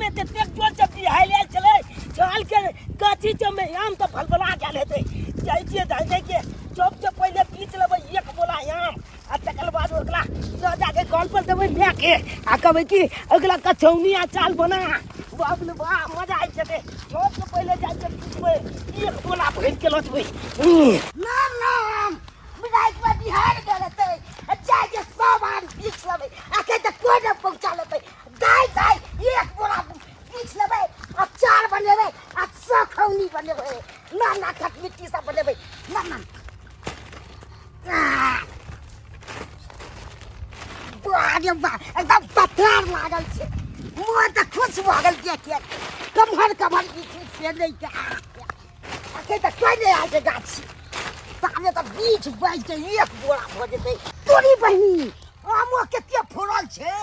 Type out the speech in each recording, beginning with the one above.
में ततेक जोर से बिहाइल आयल छलै, चाल के गाछी सबमे आम तऽ फलफला गेल हेतै। जाइ छियै धाइ धाइ के सबसँ पहिले पीस लेबै एक बोला आम, आ तकर बाद ओकरा लऽ जाके कल पर देबै मायके आ कहबै कि अगला कछौनी आ चाल बना। बाप रे बाप, मजा आबि जेतै। सबसँ पहिले जाइ छियै पीसबै, एक बोला भरि के लऽ जेबै। नाम नाम राति में बिहार गेल हेतै, जाय के सब आम पीस लेबै। अखन तऽ कोइ नहि पहुँचा लेतै। दाइ दाइ एक बोरा पीस लेबै, अचार बनेबै आ सखौनी बनेबै, ना ना खट मिट्टी सब बनेबै। ना ना, वाह रे वाह, एकदम पथरार लागल छै। मोन तऽ खुश भऽ गेल देख के। कमहर कमहर की चीज से नहि के। अखन तऽ कोइ नहि आयल छै गाछी ताबे तऽ बीच बाजि के एक बोरा भऽ जेतै। तोरी बहिनी, आमो कते फड़ल छै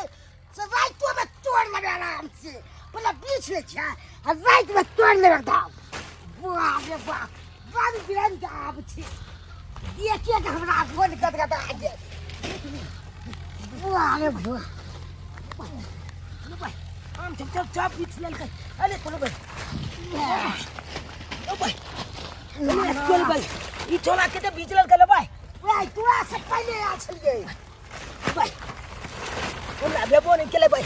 से रातिमे तोड़ि लेबै आराम से। पहिले बीछ लै छै आ रातिमे तोड़ि लेबै एकदम। वाह रे वाह, रंग बिरंग के आम छै, देखे के हमरा मोन गदगदा गेल। वाह रे वाह। आम सब सब सब बीछ लेलकै। अरे चलो भाई, ओ भाई, चल भाई, ई छोरा के तऽ बीछ लेलकै। ले भाई। भाई, तोरा से पहिले आयल छलियै। भाई, हमरा भेबो नहि केलै भाई।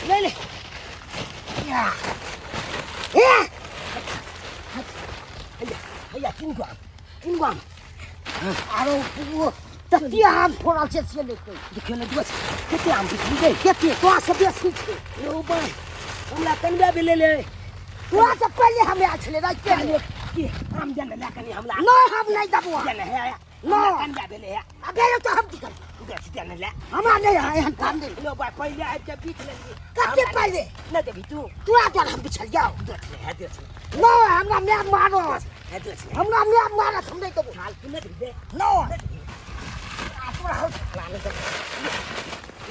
ले ले। हे। हैया हैया, तीन गो आम, तीन गो आम। आरो ओ कते आम फड़ल छै से लेतै। देखियौ ने दोस्त, कते आम बिकली गई? कते तोरा से बेसी छै। यौ भाई, हमरा कनबा भेलै ले। तोरा से पहिले हम आयल छलियै रातिमे। कहलियै कि आम दे ने ले कनि हमरा। नहि, हम नहि देबो। दे ने हे। नहि। कनबा भेलै हे। आ भेलै तऽ हम की करबै? गाछ दे ने ले। हमरा नहि है एहन काम नहि। लो भाई, पहिले आबि के बीछ लेलियै। कते पहिले? नहि देबही तू? तोरा द्वारा हम बिछलियौ। देख ले हे, देख ले। नहि, हमरा माय मारत। हे, देख ले। हमरा माय मारत, हम नहि देबो। हाल तू नहि देबही? नहि। आ तोरा हो छला नहि देबो।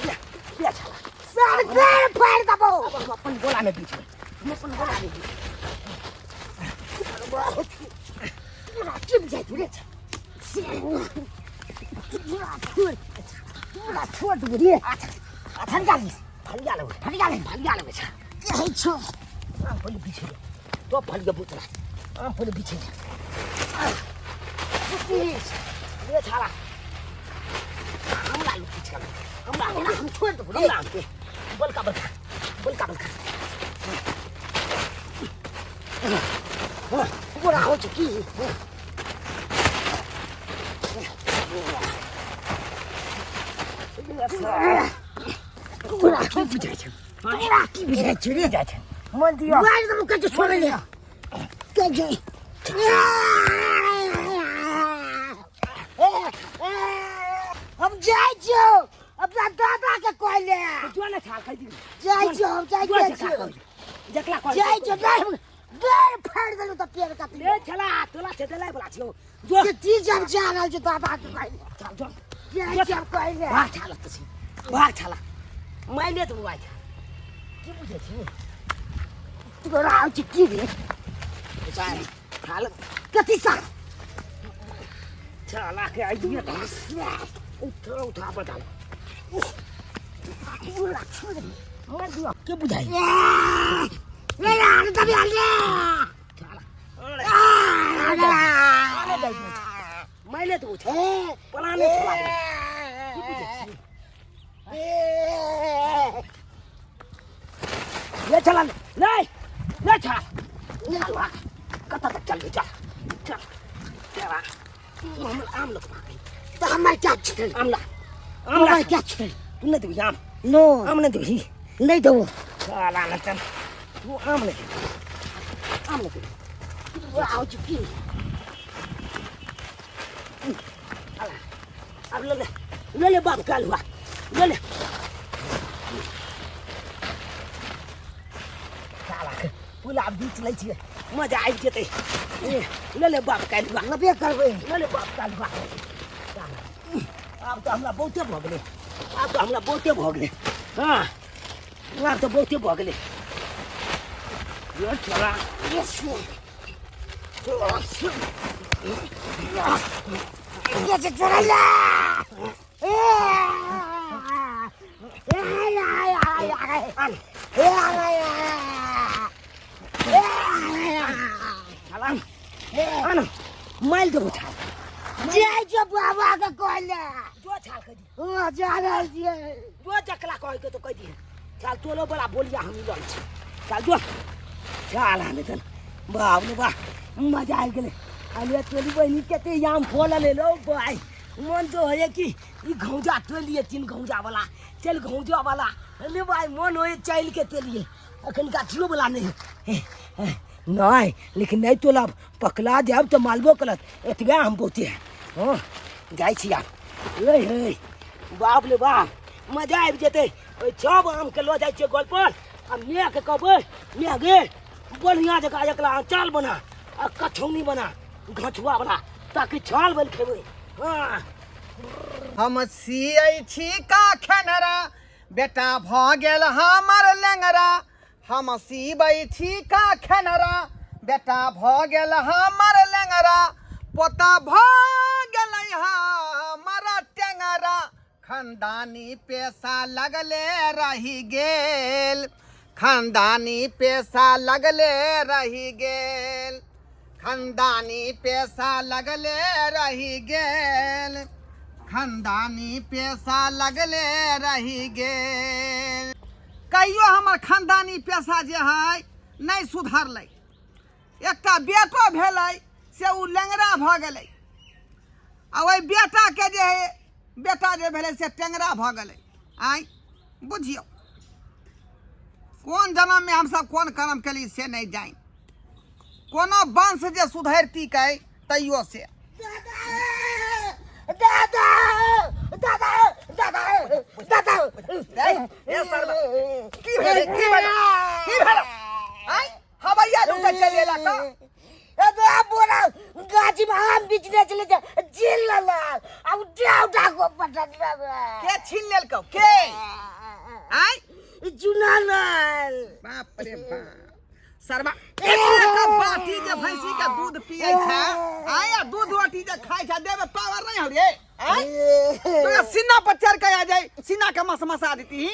ले ले छला। सर पैर फाड़ि देबो। अब हम अपन गोला मे बीछबै, हम अपन गोला मे बीछबै। तोरा की बुझाइ छौ रे? तोरा छोड़ देबो रे। अच्छा। फरिया ले। फरिया लेबै। फरिया ले। फरिया लेबै छा। कहै छौ। आम पहिले बिछै तो फलिया बुतरा, आम पहिले बिछै ले छाला। हमरा लोग किछु करबै हमरा। हमरा हम छोड़ देबो रे। हमरा आमके बलका बलका बलका बलका बोरा होइ छै की? तोरा की बुझाइ छौ? तोरा की बुझाइ छौ रे? जाइ छै मन दिअ। मारि देबो। कहै छै छोड़ै ले, कहै छै। हम जाइ छियौ अपना दादा के कहले। जो ने छाल खाइ दी। जाइ छियौ, हम जाइ जो छियौ। जकरा जकरा कहै जाइ छियौ। नहि, बेर फाड़ि देलहुँ तऽ पेड़ कति ले छला तोला छै देलै बला छियौ। जो। के चीज हम जा रहल छी दादा के कहले। चल जो। जाइ छियौ कहले। भाग छाला तऽ छी, भाग छाला, माइले तऽ बुआइ की बुझै छी? तोरा होइ छै की रे? छाल। कथी सा छाला के आइए तऽ उठा उठा बता। तोरा छोड़ दे। मार दियो के बुझाइ। ले यार, दबी ले। छाला आने दै। माइले तऽ उठे पलाने छला की बुझै छी? ले चला ले ले छा चल भाग, कतऽ तक चल चल चल चल। हम आम लोक भाग। तऽ हमर क्या छै? आम ला, आम ला। हमर क्या छै? तू नहि देबही आम? नो। आम नहि देबही? नहि देबो। चल आने चल, तू आम नहि देबही, आम नहि देबही। तोरा होइ छै की? अब ले ले ले ले बाप, काल हुआ, ले ले। साला के पुला बीच लै छियै, मजा आबि जेतै। ए, ले ले बाप, काल्हि हुआ। लेबे करबै। ले ले बाप, काल्हि हुआ। आब तऽ हमरा बहुते भऽ गेलै, आब तऽ हमरा बहुते भऽ गेलै। हँ, आब तऽ बहुते भऽ गेलै। यो छोरा। ये जे चोरैया। आना मारि देबो छाल। जाइ छौ बाबा के कहले। जो छाल कह दी। ओ जा रहल छियै। जो जकला कह के तो कह दिहे छाल तोलो बड़ा बोलिया हम मिलल छी। चल जो चल हमे तन बाप रे बाप मजा आबि गेलै। अलिया तोली बहिनी कते आम फल लेलो भाई, मन तो होइए कि ई घौजा तोलिए 3 घौजा वाला चल घौजा वाला। अरे भाई मन होइए चल के तोलिए, अखन गाछियो वाला नहीं नहीं, लेकिन नहीं तोलब पकला जाब तो मालबो करत, एतबे हम बहुते है। हाँ जाइ छी आब। हे हे बाप रे बाप मजा आबि जेतै। ओहि सब आमके लऽ जाइ छियै गोलपर आ मायके कहबै माय गे बढ़िआँ जकाँ एकरा अचार बना आ कछौनी बना घछुआ वाला ताकि छाल बल खेबै। हाँ हम सियै छी का खेनरा बेटा भऽ गेल हमर लेंगरा। हम सीबै छी का खेनरा बेटा भऽ गेल हमर लेंगरा। पोता भऽ गेलै हमर टेंगरा। खानदानी पेशा लगले रहि गेल, खानदानी पेशा लगले रहि गेल, खानदानी पेशा लगले रहि गेल, खानदानी पेशा लगले रहि गेल। कहियो हमर खानदानी पेशा जे है नहि सुधरलै। एकटा बेटो भेलै से ओ लेंगरा भऽ गेलै आ ओहि बेटाके जे है बेटा जे भेलै से टेंगरा भऽ गेलै। आँय बुझियौ कोन जन्ममे हमसब कोन कर्म केली से नहि जानि। कोनो वंश जे सुधरती कै तैयो से। दादा दादा दादा दादा ए सरबा की भेलै की भेलै की भेलै? आँय हवैया लूटे चलि एला का? ए बोरा गाछी में आम बिचने चले जा जेल लला अब उठा उठा को पटक के छीन लेलकौ के? आँय चुनालाल। बाप रे बाप सरबा एक बाटी जे भैंसी के दूध पियै छै आँय आ दूध रोटी जे खाइ छै देह में पावर नहीं हौ रे। आँय तोरा सीना पर चढ़ के आ जाए सीना के मस मसा देती ही।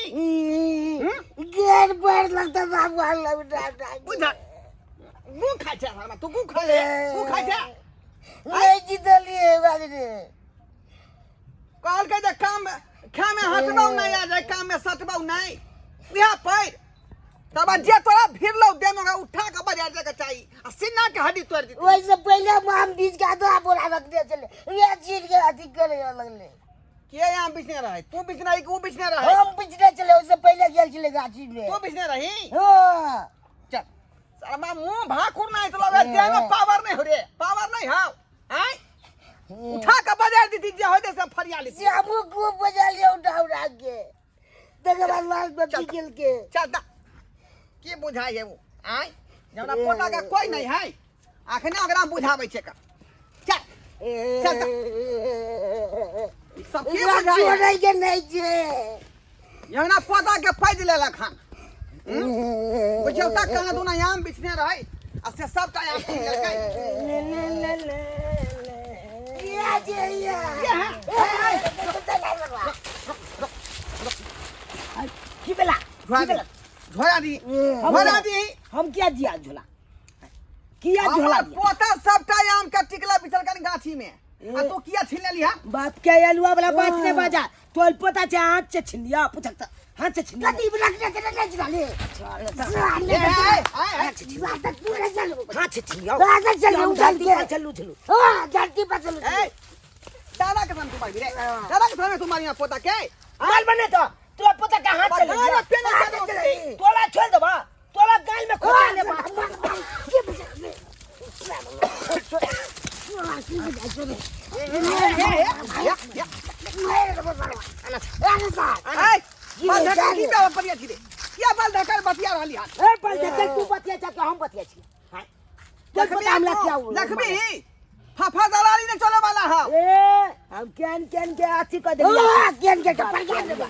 गेर पर लगता बाबू लग बुझा गु खाइ छै सरबा तू गु खा ले गु खाइ छै। नहीं जीतलिए बाजरे। कहलकै जे काम खामे हटबौ नहीं आ जाए काम में सटबौ नहीं इएह पैर तब जे तोरा भिड़लौ देह में ओकरा उठा के बजार जाके चाही आ सीना के हड्डी तोड़ि देती। वैसे पहले आम बीज के आधा बोरा रख दे चले वे चीर के अथी करे लगले। के यहाँ बिछने रहे? तू बिछने रही कि ऊ बिछने रहे? हम बिछने चले उससे पहले गेल छले गाछी में। तू बिछने रही? हाँ। चल साला मुंह भाकुर नहीं तो लगे देह में पावर नहीं हो रे, पावर नहीं हो। आय उठा के बजार दीदी जे होय से फरिया ली। से हमहू खूब बजा लिया उठा उठा के तकर बाद लाल बत्ती गेल के। चल दा की बुझाइ है वो? आय हमरा पोता के कोई नहीं है अखने ओकरा बुझाबै छै का। चल चल दा सब के बुझाइ है? छोड़ै के नहीं छै। हमरा पोता के पैज लेलक हन। बुझियौ तक कहाँ दुना आम बिछने रहै आ से सबटा आम छीन लेलकै। ले ले ले ले या जे या। की भेला? झोरा दी झोरा दी झोरा दी। हम किया दिया झोला? किया झोला? हमर पोता सबटा आम के टिकला बिछलकन गाछी में आ तू किया छीन लेली हा? बाप के अलुआ वाला बात नहीं बाजा। तोर पोता छै हाथ से छीन लिया पुछक त हाथ से छीन लिया। कथी रखने चले नहीं चले। ए, ए, ए, हाथ से छीन लिया। दादा चलू धरती उठल पर चलू चलू। हां धरती पर चलू। ए, दादा के सामने तू मारबी रे, दादा के सामने तू मारी ना पोता के। मार बने तो तोरा पोता के हाथ चले गाल में पेना चले। तोला छोड़ देबा तोला गाल में खोचा ले बा। ए, बाल धक्का की पे बतिया छी रे? किया बाल धक्का बतिया रहली हन? ए बाल धक्का तू बतिया छ हम बतिया छी? हां तोर पोता हमरा क्या हुआ? लखबी फाफा दलाली ने चले वाला है। ए हम केन केन के अथी कर देलियै। केन के पर गेल देबा।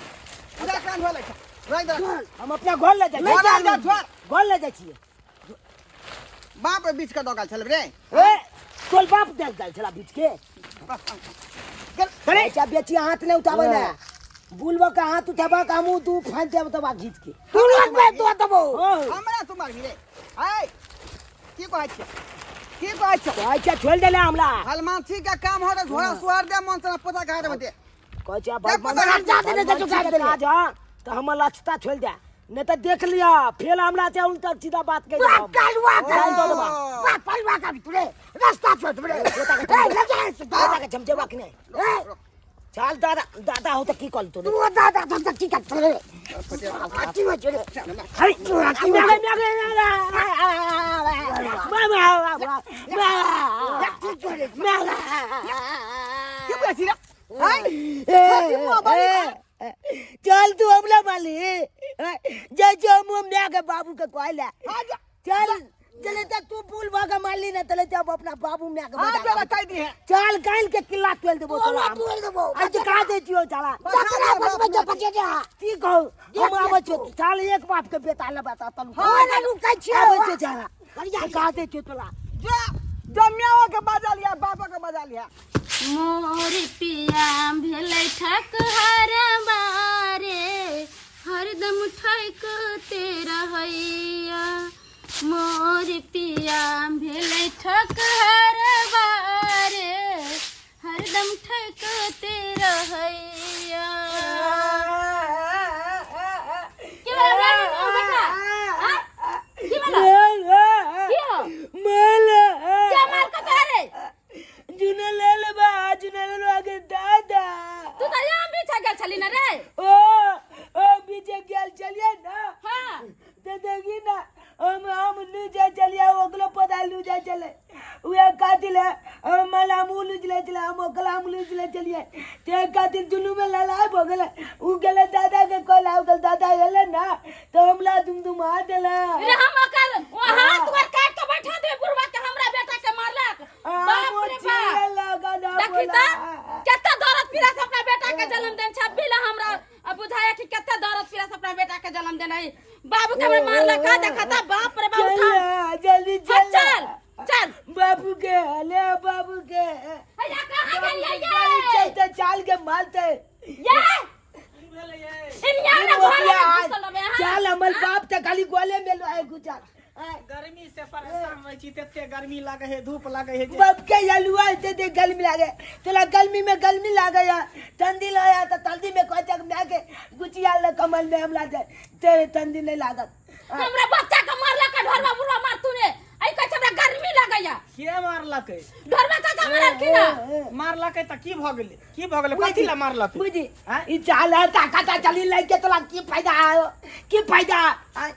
पूरा कान धोले छ। राइ दे। हम अपना घर ले जाइ घर ले जा, छोड़। घर ले जाइ छियै। बाप बीच के दगल छल रे। ए तोर बाप देख गेल छला बीच के। अरे अच्छा बेची हाथ नहीं उठाबै ने। बुलबो के हाथ उठाबा के हमहूँ दू फाइन देब तबा घीच के। तू लोग में दो दबो। हमरा तू मारबी रे। ए की कहै छियै? की कहै छौ? कहै छै छोड़ि देले हमरा। हलमानसी के काम हो घोड़ा सुहार दे मन से पोता घाट में दे। कहै छै दे पोता घाट जा दे, दे, बदमाशी के काज हँ तऽ हमर लक्षता छोड़ि दे, नहीं तऽ देख लिअ फेर हमरा से उनका सीधा बात कहि वाह देब। कालुआ का गाली दऽ देबा। वाह पलुआ का भी तुरे रास्ता छोड़ तुरे पोता के ए लगे से पोता के झमझेबा कि नहि? ए चल दादा दादा हो तऽ की कहल तू? तू दादा तब तक की कर रे की हो रे? हई की मेरे हो मेरे मेरे मेरे की बुझै छी रे? हाय चल तू हमला माली जय जो मुँह में के बाबू के कहला। चल चले तक तू पुल भागा मारली ना तले जब अपना बाबू में के हां बजा। जरा कह दी है। चल काल के किला तोल देबो तोरा तोरा। तोड़ देबो। आज का दे छियो चला। जकरा बचबै जे बचे जा। की कहू हम आबै छियो चल, एक बाप के बेटा ले बता तलू। हां ना रुकै छियै। आबै छियो चला का दे छियो तोला। जो जो म्याओ के बजा लिया बाबा के बजा लिया। मोर पिया भेलै ठकहर बारे, हरदम ठकते रहैया। मोर पिया भेलै ठकहर बारे, हरदम ठकते रहैया। की भेलै रे नुनू बेटा? आँय? की भेलै? की हो? माला। के मार कतऽ रे? जुना ले लेबा जुना ले लेबा के दादा। तू तऽ आम बिछा गेल छली ने रे? ओ ओ पीछे गेल चलिए ना। हाँ। तो देखी ना हम लू जाए चलिए ओकलो पता लू जाए चले उहे कातिल है हम मला हम लू ले चले हम ओकला हम लू ले चलिए ते कातिल दुनू में लड़ाई हो गेले। उ गेले दादा के कहला, उ गेल दादा गेले ना तो हमला दुम दुम आ देला। रे हम ओकर वो हाथ गोर काट के बैठा दे बुढ़वा के, हमरा बेटा के मारलक। बाप रे बाप, देखी त कते दर्द पीड़ा से अपना बेटा के जन्म देन छब्बी ला। हमरा अब बुझाया कि कते दर्द पीड़ा से अपना बेटा के जन्म देन है। बाबू के हमरा मारलक का देखा त बाप रे बाप, उठा जल्दी हाँ, चल चल चल बाबू के ले बाबू के हैया कहाँ गेलियै ये? चलते चाल के मारते ये इनिया ना घर में घुसल हमे, हाँ? चाल हमर बाप त खाली गोले में लोए गुजार। गर्मी से परेशान रहै छी, तते गर्मी लागे है, धूप लागे है जे। बाप के यलुआ ते ते गर्मी लागे तोला, गर्मी में गर्मी लागे या ठंडी लाया त ठंडी में कोई तक में के गुचिया ले कमल में हमला दे तेरे ठंडी नहीं लागत। हमरा बच्चा के मारलक ढोरवा बुढ़वा मारतू ने ऐ कहै छै हमरा गर्मी लगैया। के मारलकै? ढोरवा चाचा मारलखिन ना। मारलकै तऽ की भऽ गेलै? की भऽ गेलै? कथी ला मारलकै? बुझी आँय? ई चाल है ताकत चली लइके तोला की फायदा आयो? की फायदा आय?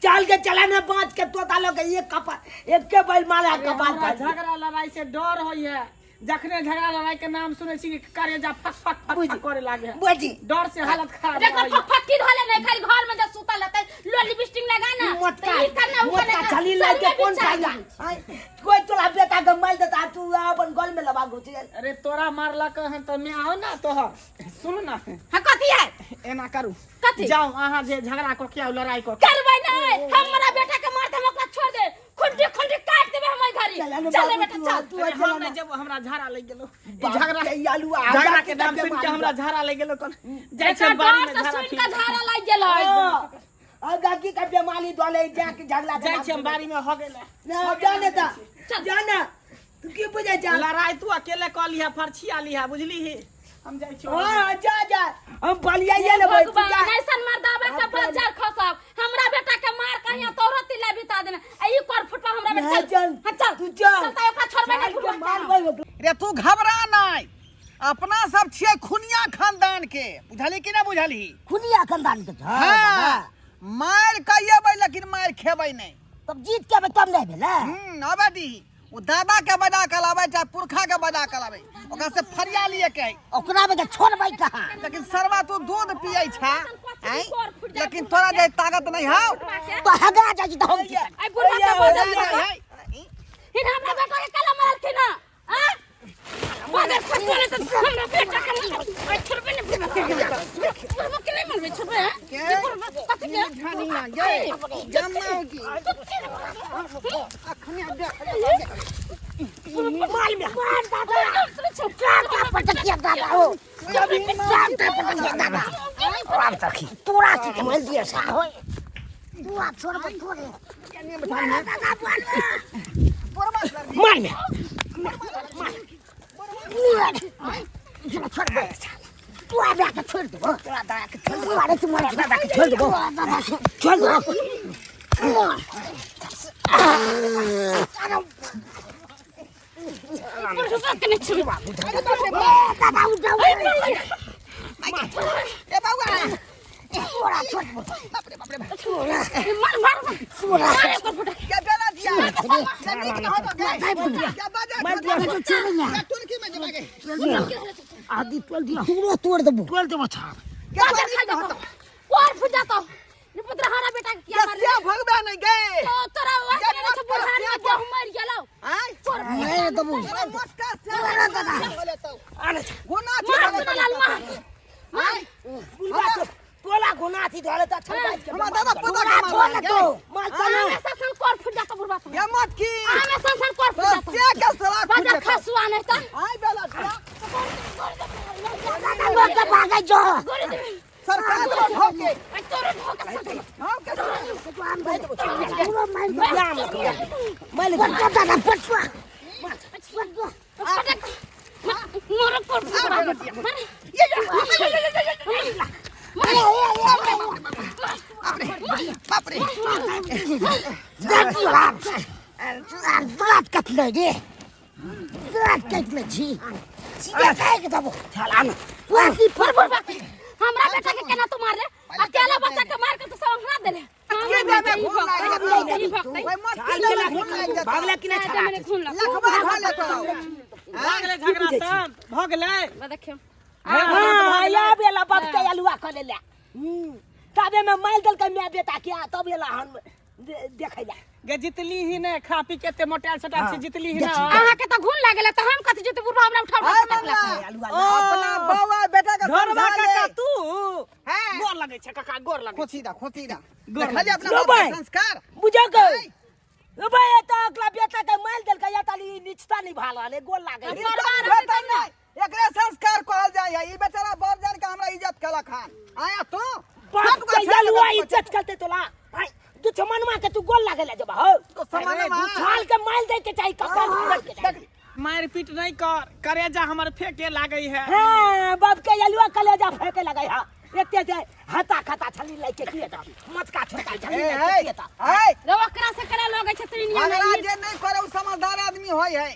चाल के चला ना बांच के तोता लोग एक कपा एक के बैल मारा अरे कपाल हमरा पर। झगड़ा लड़ाई से डर होइए, जखने झगड़ा लड़ाई के नाम सुनै छी कि करेजा फक फक फक बुझी। फक करे लागे है। बुझी। डर से हालत खराब देखो होइए। फक फक की धोले नहीं, खाली घर में जब सुतल रहतै लो लिपस्टिक लगा ना मोटका त ई करना उ मोटका करना, चली शरीर लइके में कौन बिछा फायदा रहै। आय? कोई तोला बेटा के मार देता तू अपन गल में लबा घुस गेल। अरे तोरा मारलक हन तऽ मैं आओ ना तोहर सुन ना। हाँ कथी है? एना करू। कथी? जाओ अहाँ जे झगड़ा कऽ के आउ, लड़ाई कऽ के। करबै नहीं, हमरा बेटा के मारते हम ओकरा छोड़ दे, खुंटी खुंटी काट देबे हम ओइ घरी। चल ना चल रे बाबू, बेटा तू चल। तू अरे चल हम ना। नहि जेबो, हमरा झाड़ा लागि गेलो। ई बाप झगड़ा के आलू आ झगड़ा जा के नाम सुन के हमरा झाड़ा लागि गेलो। कोन जाइ एकर छी बाड़ी डर में से झाड़ा सुन ठीक के झाड़ा लागि गेलै। आ गाकी का बीमारी दोले जाके झगड़ा के जाइ नाम छी हम सुन। बाड़ी में हो गेलै। ना जाने ता जाना तू की बुझे जा। लड़ाई तू अकेले कऽ लिहा, फरछिया लिहा, बुझली ही? हम जाइ छी। हां जा जा, हम बलिया ये लेबै तू जा। भगवान ऐसन मर्दाबा के बज्जर खसब, हमरा बेटा के मार कहिया तोरो तिला बिता देने आ ई कर फुटवा हमरा बेटा। ना चल चल। हाँ चल तू चल। चल त ओकरा छोड़बे नहीं चल के बुढ़वा के। मारबै ओकरा। रे तू घबरा नहीं, अपना सब छियै खुनिया खानदान के, बुझली कि ना बुझली? खुनिया खानदान के छ हाँ मार कहिएबै लेकिन मार खेबै नहीं। तब जीत के अबै तब नहीं भेलै। अबे दीही ओ दादा के बजा के लाबै चाहे पुरखा के बजा के लाबै, ओकरा से फरिया लिए के है। ओकरा में के छोड़बै कहाँ? लेकिन सरवा तू दूध पियै छा आँय? लेकिन तोरा जे ताकत नहीं हौ तो हगा जाइ छी तऽ हम की करबै? आई बुढ़वा के बजर है, है। हिन हमरा बेटा के काला मारलखिन हँ आ बजर खसो ने त हमरा बेटा के मारल। आई छोड़बे नहीं बुढ़वा के, बुढ़वा के नहीं मारबे, छोड़बे हैं के? ये बुढ़वा कथी के धनिया गे जमाओ की अखने देख। माल में मार दादा, चार टा पटकिया दादा हो, चार टा पटकिया दादा। आब सखी तोरा की कमल दिए सा होय, तू आब छोड़बै थोड़े। मार दादा, मार। मार में छोड़ दे तू आ के छोड़ दे तोरा दादा के छोड़ दे अरे तुम्हारा दादा के छोड़ दे छोड़ दे बुढ़वा के नहीं छोड़ दादा उठाओ ए बौआ छोड़ा छोड़ बाप रे बाप रे बाप मार मार मार एकर फुटा के बेला दिया के नीक न होतो गे के बाजा मार दिया। के तुलकी में जमा गे आदि तोल दिया पूरा तोड़ देबो तोल देबो छाड़ के बाजा नीक खा न जातो होतो कोर फुट जातो निपुत्र हरा बेटा के के मार से भगबे नहीं गे तो तोरा वह ये के नहीं मत बुढ़ारी कर, में गेहूं मर गेलो आय तोर मार देबो अरे मटका से दादा। अरे गुना मार तू ना लाल मार मार बुलबा के तोला गुना थी धोले त छल बाज के हमरा दादा पोता के छोड़ मार तो मार चलो हमेशा सन कोर फुट जातो बुढ़वा तो ये मत की हमेशा सन कोर फुट तो जातो से के सला बाजा खसुआ नहीं त आय बेला दिया दादा लोग के भागे जो गोरी दे सरकार को ठोके आई तोरे ढोका सट हम के पूरा मार दे राम मार पटवा दादा पटवा पटक मोर कोर फुट मार बाप रे दाँत कटले रे दाँत कटले छी सीधा खाए के देबो छलान वासी फुर बुढ़वा के हमरा बेटा के केना तू मारले अकेला बच्चा के मार के तू सब हरा देले के दे में खून लाग जेतौ ओए मत की दे में खून लाग जेतौ भागला कि नहीं छला खून लग लखबा खा लेतौ भऽ गेलै झगड़ा शांत भऽ गेलै देखियो हां या बेला बाप के अलुआ कर ले तबे में मार देलकै my बेटा के तब एला हम देखै ला गे जितली ही ने खा पी के एते मोटायल सोटायल से जितली ही ना अहाँ के तो घून लागेला त हम कथि जेते बुढ़वा हमरा उठा आय उठा मल्ला पटकलक अपना बौआ बेटा के धरबा समझा ले काका तू हैं? गोर लगै छै काका गोर लगै खोसी दा खोसी दा गोर देखलियै अपना लो बाप के भाई। संस्कार बुझो के ओ भाई ए त अगला बेटा के मार देलकै या ताली निचता नहीं भाल रहले गोल लागे अरे परिवार रहतै तब ने। एकरे संस्कार कहल जाय है ई बेचारा बाप जान के हमरा इज्जत केलक हन आया तू बाप के यलुआ इज्जत करते तोला भाई दुश्मनमा के तू गोल लागे ला जब हो दुश्मनमा। छाल के मार दे के चाही कपाल फोड़ के चाही मार पीट नहीं कर करेजा हमर फेंके लागै है हां बाप के यलुआ कलेजा फेंके लगे हा एते जे हता खता छली लइके की त मचका छोटा छली ए लइके की त ए रे ओकरा से करा लगै छै तनी झगड़ा जे नहीं करे उ समझदार आदमी होय है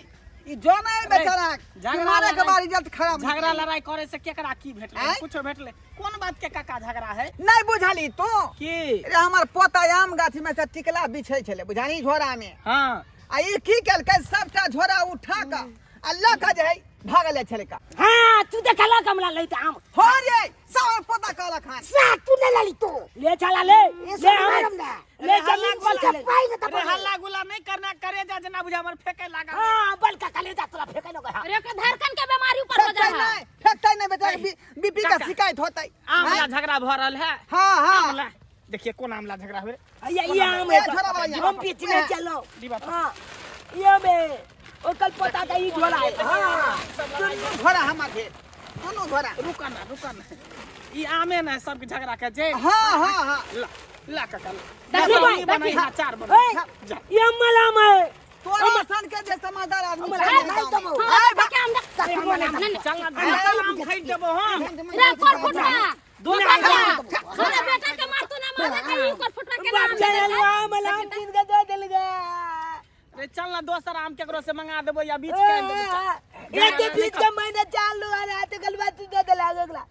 ई जो नहीं बेचारा झगड़ा मारे के लड़ाई- बाद इज्जत खराब झगड़ा लड़ाई करे से केकरा की भेटलै आँय? कुछो भेटलै कोन बात के काका झगड़ा है नहीं बुझली तू की रे हमर पोता आम गाछी में से टिकला बिछै छलै बुझानी झोरा में हाँ आ ई की केलकै सबटा झोरा उठा कऽ आ लऽ कऽ जे है भागल छलै का हां तू देखला कमला लइते आम हो रे सब हमर पोता कहलक हन सा तू नहीं लली तू ले चला ले ये ले सब हम मारम ना ले जमीन पर चले पाई के अरे हल्ला गुल्ला नहीं करना करेजा जना बुझा हमर फेंके लागल हां बलका कलेजा तोरा फेंके लगे हा अरे ओकर धड़कन के बीमारी ऊपर हो फेंकतै जा है नहीं फेंकतै नहीं बेचारा बीपी का काका। शिकायत होतै आमला झगड़ा भऽ रहल है हाँ हाँ आमला देखिए कोन आमला झगड़ा हुए ये ये आम ए, है झोरा वाला यहाँ हम पर। पीछे नहीं चलो डिब्बा पर। हाँ ये में ओकर पता का ई झोला है हाँ दुनू झोरा हमर भेल दुनू झोरा रुका ना रुका ना ई आमे ना सबके झगड़ा के जे हाँ हाँ हाँ ला ला काका ला देखी ला, भाई, ई बनाई, देखी। हाँ, चार बनाई ए, जा ये मलाम है तोरा सन के जे समझदार आदमी हमर छै हाथ गाँव में। देबो। हाँ, बेटा के हम ना ना चल ना दोसर आम खरीद देबो हम रे कोर फुटवा दोनों दोसर जा। हमरा बेटा के मार तू ना मार दे ई कोर फुटवा के बाप नाम के अलवा मलाम तीन के दे दिल गे रे चल ना दोसर आम केकरो से मंगा देबो या बीच के आनि देबो चल। एक बीच के महीने चालू आ रात गलवा तू दे दिला अगला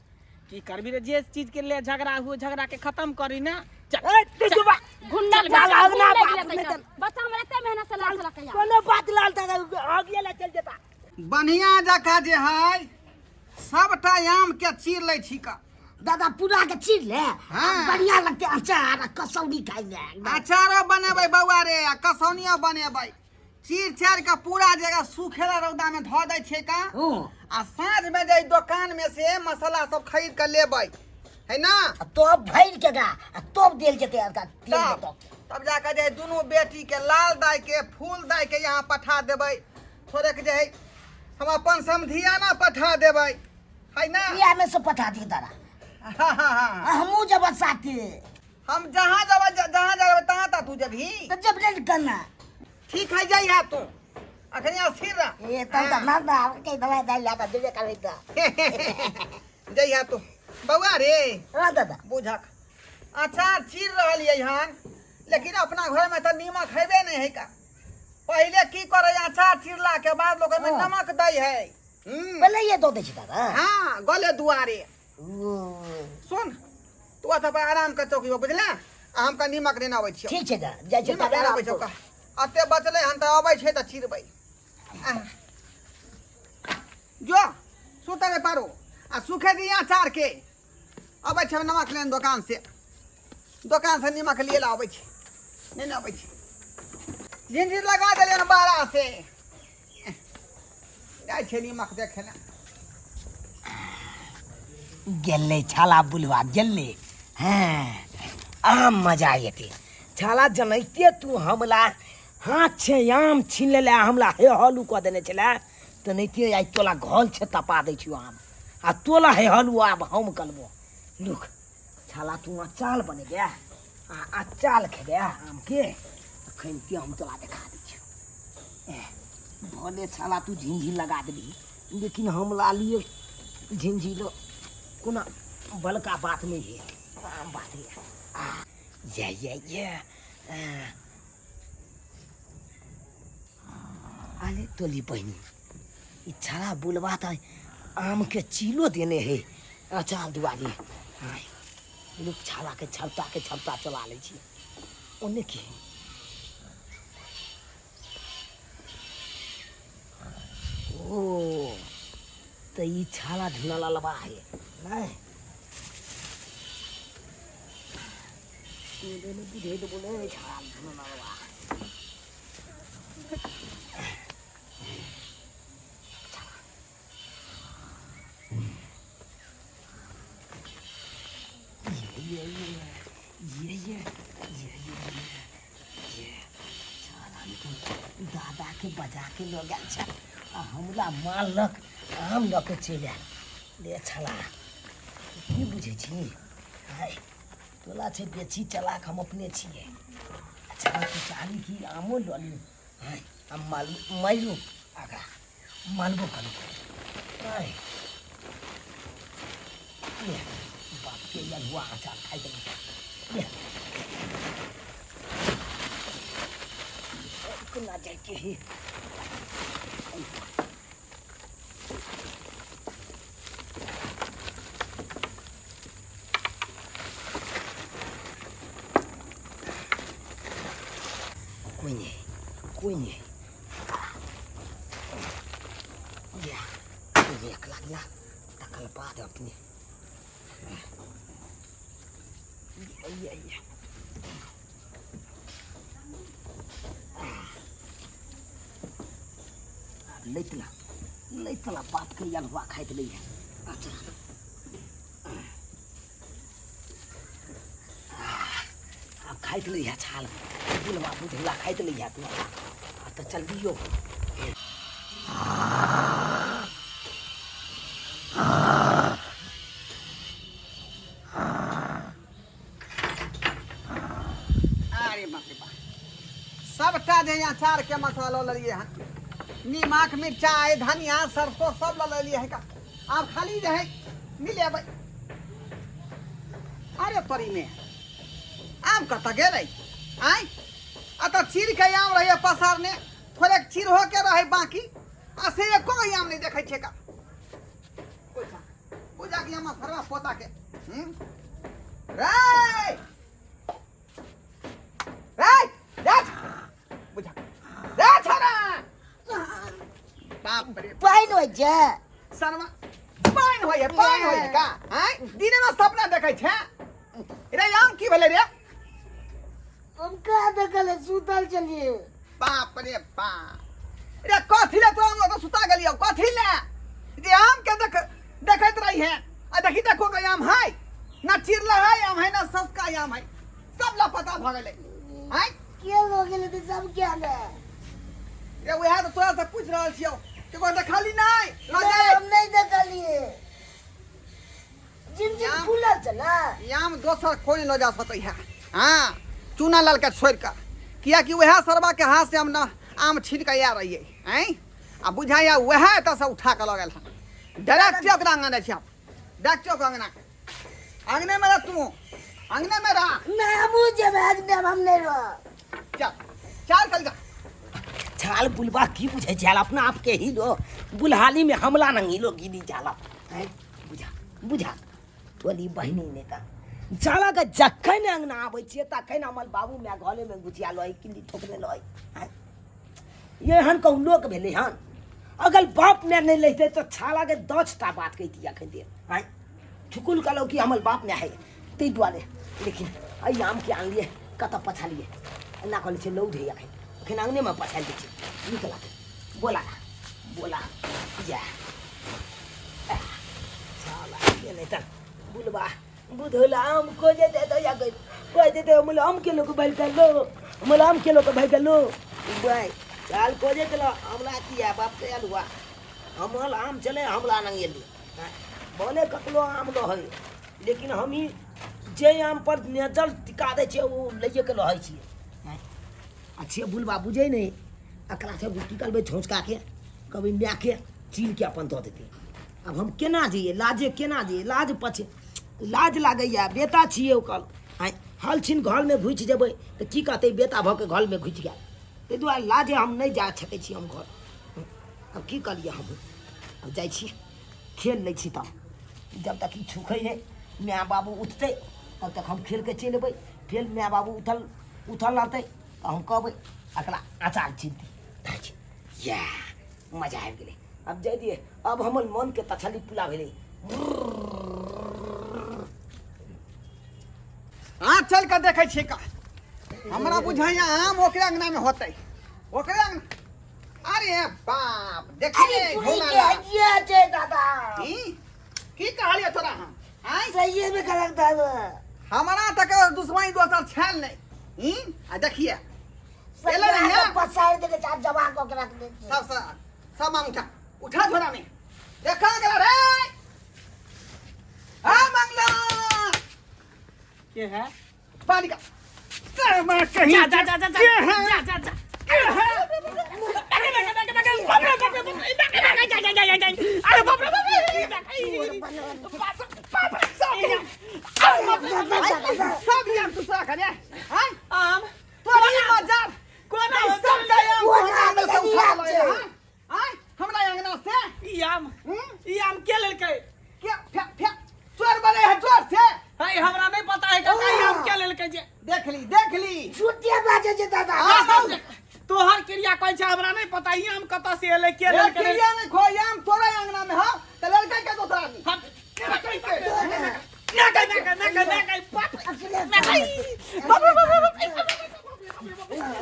की करबी रे जे चीज के लिए झगड़ा हुए झगड़ा के खत्म करी ना चल ए तू बा घुन लग चल, गया अगना बाप में चल। बच्चा हमरा एते मेहनत से लाल लकैया कोनो बात लाल तक आगे ला चल जेता बढ़िया जकाँ जे है सबटा आम के चीर लै छी का दादा पूरा के चीर ले हाँ। बढ़िया लगते अचार आ कसौनी खाइ ले अचारो बनेबै बौआ रे आ कसौनियो बनेबै चीर चार के पूरा जगह सूखेला रौदा में धऽ दै छियै का हूँ आ साँझ में जे दोकान में से मसाला सब खरीद के लेबै है ना आ तोप भरि के गा आ तोप देल जेतै हल्का तेल तब देतौ तब जाके जे दुनू बेटी के लाल दाई के फूल दाई के यहाँ पठा देबै थोड़ेक जे है हम अपन समधियाना पठा देबै है ना बियाह में से पठा दिए दादा हाँ हाँ हाँ आ हमहूँ जब साथे हम जहाँ जब जहाँ जब तहाँ तहाँ तू जबही तो जब नहीं करना ठीक है जाइ तू अखनी स्थिर रह। ए तब त ना ना के दवाई दाई ला देबे करबै त। जइहा तू बौआ रे। हां दादा। बुझक अचार चीर रहलियै हन, लेकिन अपना घर में तऽ नीमक हेबे नहीं है का। पहिले की करे अचार चिरला के बाद लोग में हाँ। नमक दै है। पहिले ये दो दै छै दादा। हाँ गले दुआरे। ओ। सुन तू अतऽ पर आराम कर चौकी पर बुझला, आ हम का नीमक लेने अबै छियौ। ठीक छै दा, जाइ छै नीमक तब लेने आराम अबै छियौ करू। का। अते बचलै हन तऽ अबै छै तऽ चिरबै। आह। जो सुतै रे पारो आ सुखे दी अचार के। अबै छै नमक लेने दोकान से, दोकान से नीमक लिए ला अबै छै, लेने अबै छै। झिझिर लगा देलियै हन बाड़ा से, जाइ छै नीमक देखे ला। गेलै छाला बुलवा गेलै। हाँ आम मजा एते छाला जनैते तू हमला हाथ छै आम छीन लेले हमला हे हलू कऽ देने छलै तऽ नैते आइ तोला घल छै तपा दै छियौ आम आ तोला हे हलू आब हम कलबो। लुक छाला तू अचाल बनेबे आ अचाल खेबे आमके अखन के हम तोला देखा दै छियौ। भले छाला तू झिझिर लगा देबही लेकिन हमला लिए झिझिर कोनो बड़का बात नहीं है, आम बात है। आ ये ये ये अरे तोली बहिनी ई छाला बुलवा त आम के चीलो देने है अचार दुआरे। लोक छाला के छलता चला लै छी ओने की। ओ त ई छाला ढूंढल ललबा है नहीं बुझे तो बोले छाला ढूंढल ललबा। ये ये ये ये ये ये ये छाला दादा के बजा के लऽ गेल छै आ हमरा मारलक आम लऽ के चलि आयल। ले छला की बुझै छी हाय तोला छै बेची चलाक हम अपने छियै। अच्छा तू चाहली कि आमो लऽ ली हाय हम मारू आगा मालबो करू हाय ले बाप के ललुआ अचार खाइ देलक। ले कोना जाइके हे। कोई नहीं कोई नहीं या एक लागला तकल बाद अपने ये ये लैतला लैतला बाप के यलुआ खाइत लैया। अच्छा आब खाइत लैया छाल बुलवा बुझला खाइत लैया तू आ तऽ चल दियो। अरे बाप रे बाप सबटा जे अचार के मसाला लऽ लेलियै हन, नीमक मिरचाइ धनिया सरसों सब लऽ लेलियै है का। आब खाली जे है मिलेबै। अरे तोरी में आम कतऽ गेलै आँय? आ तऽ चीर के आम रहै पसारने, थोड़ेक चीर हो के रहै बाकी, आ से एको गो आम नहि देखै छियै का। पूजा के आम सरवा पोता के रे रे रे बुझा रे छोरा बाप रे पानि होइ छै सरवा पानि होइए पानि होइए का आँय दिने में सपना देखै छै रे। आम की भेलै रे? हम कहाँ देखल सुतल छलियै। बाप रे बाप रे कथी ले तोरा हम सुता गेलियौ कथी ले जे आम के देख देखैत रही है आ देखी देखो के आम है ना चिरला है आम है ना सस्का आम है सब लापता भऽ गेलै आँय। के भऽ गेलै तऽ सब क्या ने रे वएह तऽ तोरा से पूछि रहल छियौ केकरो देखली नहि लऽ जाय। हम नहीं देखलियै। जिन जिन खुलल छै ना आम दोसर कोई लऽ जा सकै है। हाँ चूना लाल के छोड़ि कऽ, कियाकि वएह सरवा के हाथ से हम ना आम छीन कऽ आयल रहियै आँय आ बुझाइया वएह एतऽसँ उठा कऽ लऽ गेल हन डायरेक्ट ओकरा अङ्गना जाइ छी हम डायरेक्ट ओकरा अङ्गना अङ्गनेमे रह तू अङ्गनेमे रह नहीं हमहूँ जेबै अंगने में हम नहीं रह चल चल चल जा छाल बुलबा की बुझै छल अपना आपके ही लो बुलहाली में हमला नहीं लो गिरी जाला हैं? बुझा बुझा टोली बहिनी नेता जाला के जखन अंगना आबै छियै तखन हमर बाबू माय घरे में गुचिया लय किल्ली ठोकने लय हैं? एहन कहूँ लोक भेलै हन अगर बाप माय नहि लैते तऽ छाला के 10 टा बात कहितियै अखन देर आँय ठुकुल कहलहुँ कि हमर बाप माय है ताहि दुआरे लेकिन एहि आमके आनलियै कतऽ पछालियै एना कहलै छै लौद है अखन अखन आङनेमे पछारि दै छियै नीक लागतै बोला बोला जा साला ये नहीं तऽ बुलबा बुधौला आम खोजे दे दो या गई कोई दे दे हमला आम के लोग भइल कर लो हमला आम के लोग भइल कर लो बाय चाल खोजे चलो हमला किया बाप से आल हुआ हमल आम चले हमला नहीं एली बोले ककलो आम लो है लेकिन हम ही जे आम पर नजर टिका दै छियै ओ लैए के रहै छियै अच्छे बुलबा बुझै नहि एकरा से की करबै झोंचका के कभी मायके चीर के अपन दऽ देतै आब हम केना जइयै लाजे केना जइयै लाज पछे लाज लागैए बेटा छियै ओकर आँय हल छिन घरमे घुसि जेबै तऽ की कहतै बेटा भऽ के घरमे घुसि गेल ताहि दुआरे लाजे हम नहि जा सकै छी हम घर आब की करियै हम आब जाइ छी खेल लै छी तब जब तक ई छुखै नहि माय बाबू उठतै तब तक हम खेल के चलि अयबै फेर माय बाबू उठल उठल रहतै तऽ हम कहबै एकरा अचार चिन्ती इएह मजा आबि गेलै आब जाय दियै आब हमर मनके तसल्ली पूरा भेलै हाँ चल के देखै छियै का हमरा बुझाइया आम ओकरे अंगना में होतै ओकरे अंगना अरे बाप देखिए अरे तुरी के हइये छै दादा की की कहलियै तोरा हम आँय सहिए में गलत दादा हमरा तक दुश्मनी दोसर छल नहि ई आ देखिए एलै नहीं है? पसार देले चार जमा कऽ के रख दे सब सब सब मांग उठा उठा झोला में देखा गेला रे आ मंगला के है पानी का ते मैं कहीं जा जा जा जा के है जा जा जा के है अरे बाप रे बाप रे सब यार दूसरा करे हां आम तोरा ई मजार कोना सब दयाम कोना हमरा अंगना से उठा आम लए छै? हां आय हमरा अंगना से ई आम हम्म? ई आम के लेलकै के फे फे चोर बने है चोर से है हमरा नहीं पता है काका ई आम के लेलकै जे देख ली देख ली झूठे बाजे छै दादा हाँ, सब तोहर क्रिया कहै छै हमरा नहीं पता ई आम कतऽ से एलै के ए, लेलकै क्रिया नहीं खो आम तोरा अंगना में हां त लड़का के दूसरा आदमी हम ना कहि ना कहि ना कहि ना कहि ना कहि बाप अपने ना कहि बाप रे बाप रे बाप रे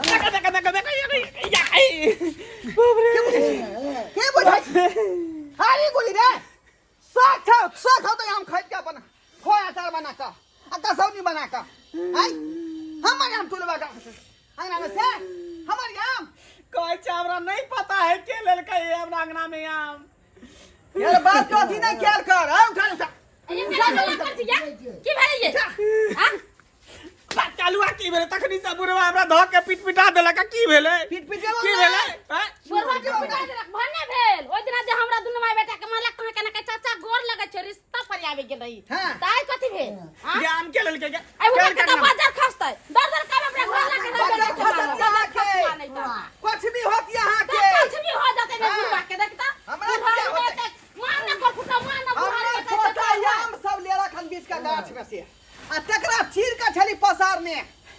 ना कहि ना कहि ना कहि ना कहि या बाप रे के बुझाइ छै हारी गोली रे साग खा साग खाओ तो आम खरीद के अपन खो अचार बना के आ कसौनी बना के आई हमर आम तुलबा का अंगना में से हमर आम कहै छै हमरा नहीं पता है के लेलकै हमरा अंगना में आम यार बात को अथी नहीं खेल कर आ उठा उठा ये मेरा गला कर दिया की भेलै ये हां बात चालुआ की भेलै तखनी से बुढ़वा हमरा धऽ के पीट पिटा देलक आ की भेलै पीट पिटेलौ की नहि। भेलै आँय? बुढ़वा के पिटा देलक भने भेल ओहि दिना जे हमरा दुनू माय बेटा के मारलक कहाँ केना के चाचा गोर लगै छै रिश्ता पर आबि गेलै हाँ। ताइ कथी भेल हां जे आम के लेलकै के आई बुढ़वा के के तऽ बाजार खसतै दर दर कामे अपना घर लगे बाजार खसत यहाँ के। खसुआ नहीं तऽ कुछ भी होत यहाँ तऽ के कुछ भी हो जाते ने हाँ। बुढ़वा के देखता हमरा बुढ़वा किया होतै? के मार ना कर फुटा मार ना बुढ़वा हमरा के छोटा आम सब ले रखन बीच का गाछ में से आ तकरा चीर के छली पसार में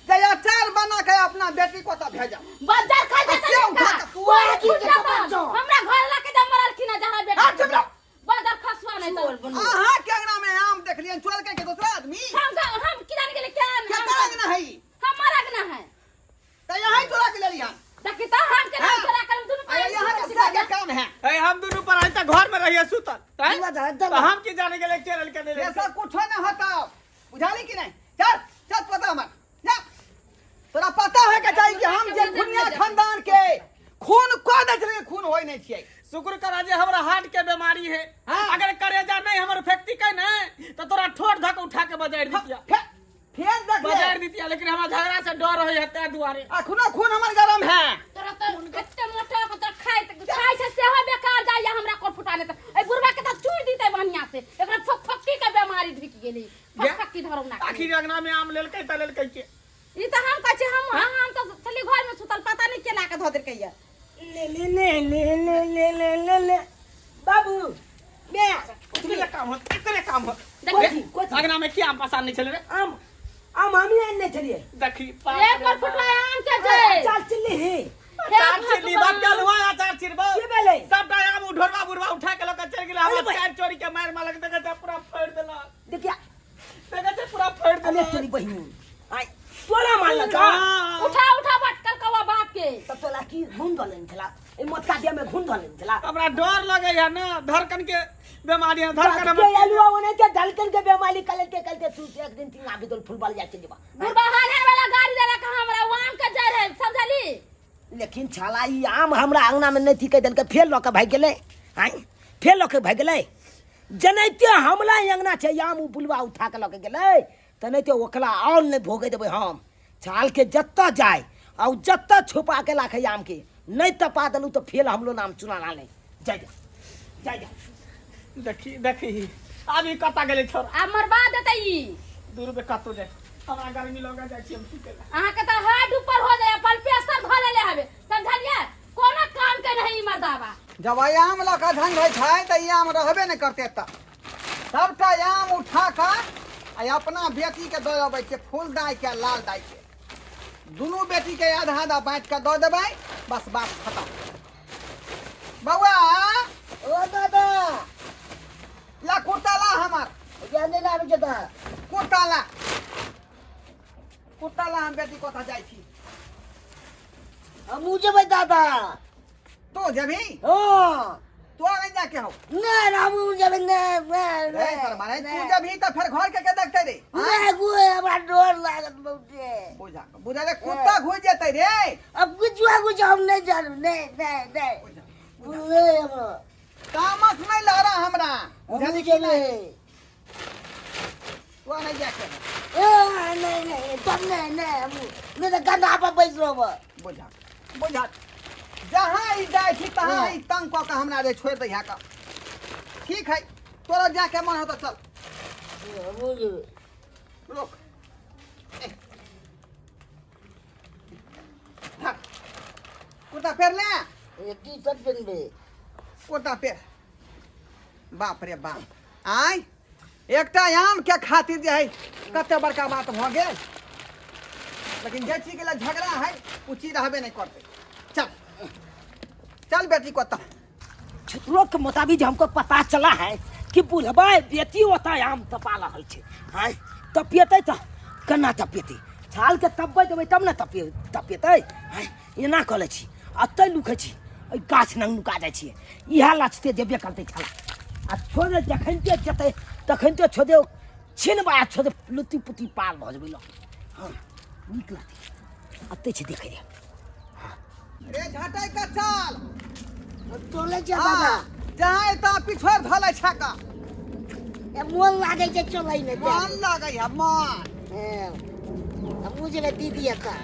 जे अचार बना के अपना बेटी को तो भेजा बाजार खा जाते से उठा के कोई की के बच्चो। हमरा घर लके जब मरलखिन ना जहाँ बेटा हाँ, चुप रहो। बाजार खसुआ नहीं तो अहाँ के अंगना में आम देखलियन चोर के दूसरा आदमी हम की जाने गेले क्या के अंगना है ई? हमारा अंगना है त यहाँ चोरा के लेली हन देखी तो हम के नाम चोरा कर दुनू अरे यहाँ के से के काम है ए हम दुनू पर आज तक घर में रहिए सुतल आँय? दुआ दा, तऽ दला। हम की जाने गेलै के लेलकै नहि लेलकै ऐसा कुछ न होता बुझाली कि नहीं चल चल पता हमर जा तोरा पता होय के चाही कि हम जे खुनिया खानदान के खून कऽ दै छलियै खून होय नहि छियै शुक्र करा जे हमरा हार्ट के बीमारी है हाँ। अगर करेजा नहीं हमर फेकती के नहीं तो तोरा ठोर धक उठा के बजारि दितिया फेर देख ले बजारि दितिया लेकिन हमरा झगड़ा से डर होय है ताहि दुआरे अखनो खून हमर गरम है तोरा तो तऽ एते मोटा के तऽ खाइत खाइ छै सेहो बेकार जाइया हमरा कोर फुटाने तऽ एहि बुढ़वा के तऽ चूर दितै बढ़िया से एकरा फकफक्की के बेमारी ढुकि गेलै फकफक्की धरौना के। आखिर अंगना में आम लेलकै तऽ लेलकै के ई तऽ हम कहै छी हम हम तऽ छली घर में सुतल पता नहि केना के धऽ देलकै या ले ले ले ले ले ले ले ले ले बाबू बे एकरे काम होत एकरे काम होत कोची कोची अंगना में की आम पसार नहीं छले रे आम आम हमी आनने छलियै देखी एक पर फुटवा आम के छै चाल चिल्ली ही अचार चिरली बाप के लुआ अचार चिरबो की भेलै सबटा आम उ ढोरबा बुढ़वा उठा के लऽ के चलि गेलै अरे हमरा भाई। चार चोरी के मारि मारलक देखै छै पूरा फाड़ि देलक देखिया देखै छै पूरा फाड़ि अरे देलक तोरी बहिन आय तोरा मारलक का हाँ। उठा उठा भटकल कौआ बाप के त तोला की घुन धऽ लेने छला ए मोटका देह में घुन धऽ लेने छला हमरा डर लगै है ना धड़कन के बीमारी है धड़कन के आलुआ ओने के धड़कन के बीमारी कलते कलते तू एक दिन तीन आबि दोल फुटबॉल जाय चलि जेबा बुढ़बा हाल वाला गाड़ी देलक हमरा आम के जड़ है समझली लेकिन छाला ई आम हमरा अंगना में नहीं थी देलकै फेर लऽ के भागि गेलै आँय फेर लऽ के भागि गेलै जनैते हमला ई अंगना छै आम उ बुलवा उठा के लऽ के गेलै तनैते ओकरा आओर नहि भोगै देबै हम छालके जतऽ जाय आ उ जतऽ छुपा के राखै आमके नहि तपा देलहुँ तऽ फेर हमरो नाम चुनाना नहि जाय जा जाय जा देखी देखी आब ई कतऽ गेलै छोरा आब मरबा देतै ई दू रुपए कतौ जाय हमरा गर्मी लग जाइ छी हम सुते ला अहाँके तऽ हार्ट ऊपर हो जाए ब्लड प्रेशर धऽ लेले हवे समझलियै कोनो काम के नहीं ई मर्दाबा जब ई आम लऽ कऽ झंझै छै तऽ ई आम रहबे नहि करतै एतऽ सबटा आम उठा कऽ आ अपना बेटीके दऽ अबै छियै फूल दाइके आ लाल दाइके दुनू बेटीके आधा आधा बाँटि कऽ दऽ देबै बस बात खतम बौआ ओ दादा ला कुर्ता ला हमर जाने ना आबै छै तऽ कुर्ता ला कुर्ता ला हम बेटी कतऽ जाइ छी हमहूँ जेबै दादा तू जेबही हँ तोरा नहीं जाके हो नहि हमहूँ जेबै नहि नहि रे शर्मा रे तू जेबही तऽ फेर घर के के देखतै रे नहि गुए हमरा डर लागत बहुते बुझा बुझा रे कुत्ता घुसि जेतै रे अब कुछ कुछ हम नहीं जानू नहीं नहीं नहीं नहीं हमरा तामस नहीं लहरा हमरा हमहूँ बुझलही कि जेबै नहि तोरा नहीं जाके हौ ए, नहीं नहीं तब नहीं नहीं हमहूँ नहीं तऽ गन्दा पर बैस रहब बुझा बुझा जहाँ ई जाइ छी तहाँ ई तंग कऽ के हमरा रे छोड़ि दै कऽ ठीक है तोरा जाके मन हो तऽ चल हमहूँ जेबै रोक ए। धर। कुर्ता पहिर ले टी शर्ट पहिनबै कुर्ता पहिर बाप रे बाप आय एकटा आम के खातिर जे है कते बड़का बात भऽ गेल लेकिन जे चीज के लिए झगड़ा है ओ चीज रहबे नहीं करते चल चल बेटी को तब लोग के मुताबिक हमको पता चला है कि बुढ़बा बेटी होता है आम तपा रहल छै आँय तपियतै तऽ केना तपियतै छाल के तपबै देबै तब ने तपिय तपियतै आँय एना कऽ लै छी एतहि लुकै छी एहि गाछ लग नुका जाइ छियै इएह लचते जेबे करतै छाला आ छोड़े जखनिते जेतै तखनिते छोड़े छिनबा छोड़े लुत्ती पुत्ती पार भऽ जेबै लऽ हँ नीक लगतै एतहि छै देखै रे झटै के चल चलै छै दादा हाँ, जहाँ एतऽ पिछोर धलै छै का ए, मोन लागै छै चलैमे मन लगै है मन हमहूँ जेबै दीदी एतऽ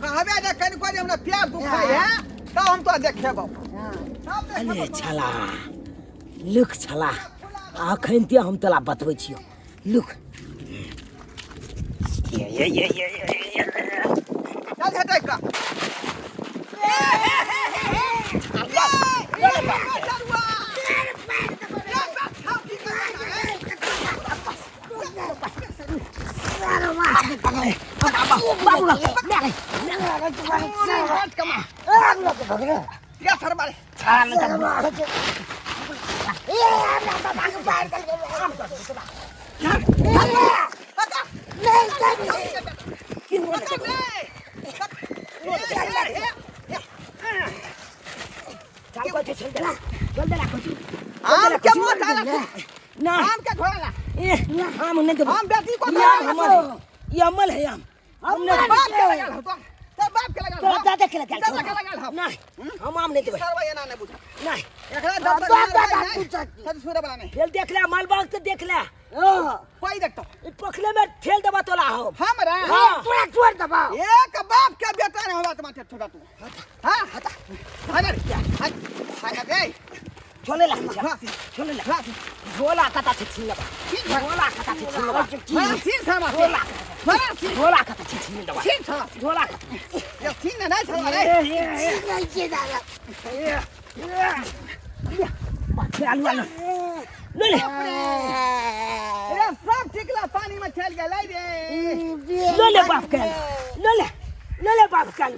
कहबे जे कनिको जे हमरा प्यार दुखाइ है तब हम तोरा देखेबौ हँ तब अरे देखेबौ छला लुक छला अखन ते हम तोरा बतबै छियौ लुक ये ये ये ये ये ये। चल झटै का बाबू चल कथी चल देला चल देला कथी आम के मोट आला ना आम के घोड़ा ए आम नहीं देबो हम बेटी को ई आम हमर है ई अमल है आम हम नहीं बाप के लगल हो तो बाप के लगल तोरा हो दादा देखे लग गेल इज्जत देखे लग गेल हम। नहीं हम आम नहीं देबै सरवा एना नहि बुझा नहीं एकरा जब तक दो, मारबै दो, नहि, दो, दो, तब छोड़े वाला नहीं फेल देख ले मालबाग से देख ले हाँ कोई देखतो ई पोखले में ठेल देबा तोला हम हमरा हाँ। तोरा छोड़ देबा एक बाप के बेटा नहीं होगा तुम्हारे छोटा तू हाँ हटा हटा रे हटा रे छोले ला हाँ, छोले ला हाँ, झोला कता छै छीन लेबा ठीक है। झोला कता छै छीन लेबा हाँ, छीन सामा झोला हाँ, छीन झोला कता छै छीन लेबा छीन सामा झोला कता ये छीन ना छोड़ा रे नहीं छे दादा आलू आलू ले ले अरे सब टिकला पानी में चल गेलै रे ले ले बाप के ले ले ले ले बाप के आलू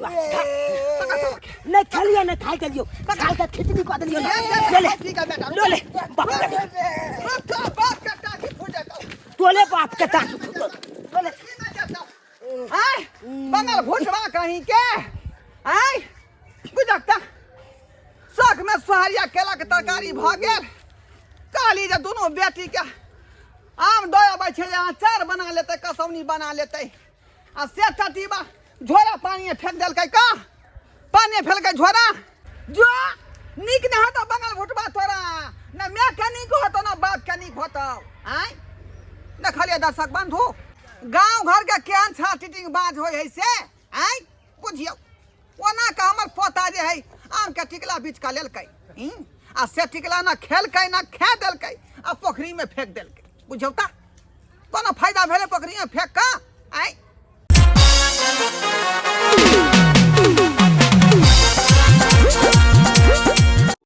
नहीं खेलियो नहीं खाई के लियो खाई के खिचड़ी कऽ देलियो ले ले ठीक है बेटा ले ले बाप के बाप बाप के टाकी फूट जेतौ तोले बाप के ताकि फुटल तोले आय बंगल भुटवा कहीं के आय बुझक त शौक में सोहरिया केला के तरकारी भऽ गेल कहली जे दुनू बेटी के आम दऽ अबै छै जे अचार बना लेतै कसौनी बना लेतै आ से टटीबा झोरा पानिए फेंक देलकै का पानिए फेलकै झोरा जो नीक नहि होतौ बंगल भुटबा तोरा ने माय के नीक होतौ ने बाप के नीक होतौ आय देखलियै दर्शक बंधु गाँव घर के केहन छा टीटिंग बाज होइ है से आय बुझियौ ओना के हमर पोता जे है आम के टिकला बीच कऽ लेलकै आ से टिकला ना खेलकै ना खा देलकै आ पोखरी में फेंक देलकै बुझौ तऽ कोनो फायदा भेलै पोखरी में फेंक कऽ आय